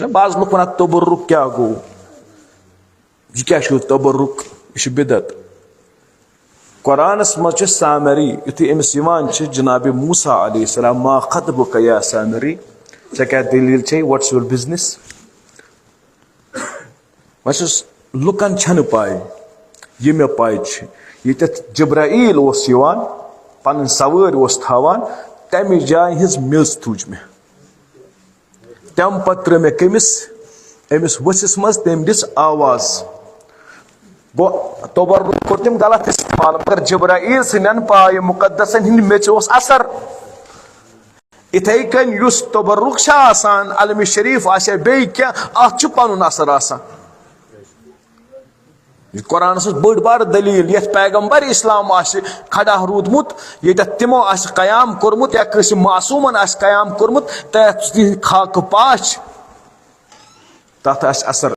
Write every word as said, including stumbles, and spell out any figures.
بعض لُکھ وَنان، تبرک کیٛاہ گوٚو؟ یہِ کیٛاہ چھُ تبرک؟ یہِ چھُ بدعت۔ قرآنس منٛز چھُ سامری، یُتھُے أمِس یِوان چھِ جناب موسیٰ علیہ السلام، "ما خطبک یا سامری؟" ژےٚ کیٛاہ دٔلیٖل چھے؟ What's your business؟ وۄنۍ چھُس، لُکن چھنہٕ پاے، یہِ مےٚ پاے چھِ۔ ییٚتٮ۪تھ جبرائیل اوس یِوان، پنٕنۍ سوٲرۍ اوس تھاوان، تمہِ جایہِ ہٕنٛز میٚژ تُج مےٚ۔ تمہِ پتہٕ ترٲو مےٚ کٔمِس؟ أمِس ؤژھِس منٛز، تٔمۍ دِژ آواز۔ گوٚو، تبرک کوٚر تٔمۍ غلط استعمال، مگر جبرائیل سٕنٛدٮ۪ن پایہِ مُقدسن ہٕنٛدِ میٚژِ اوس اثر۔ اِتھَے کٔنۍ یُس تبرک چھُ آسان، علمِ شریف آسہِ یا بیٚیہِ کینٛہہ، اتھ چھُ پنُن اثر آسان۔ یہِ قرآنس منٛز بٔڑ بار دلیٖل، یتھ پیغمبر اسلام آسہِ کھڑا روٗدمُت، ییٚتٮ۪تھ تِمو آسہِ قیام کوٚرمُت یا کٲنٛسہِ معصومن آسہِ قیام کوٚرمُت، تہٕ یتھ تِہنٛدِ خاکہٕ پاش، تتھ آسہِ اثر۔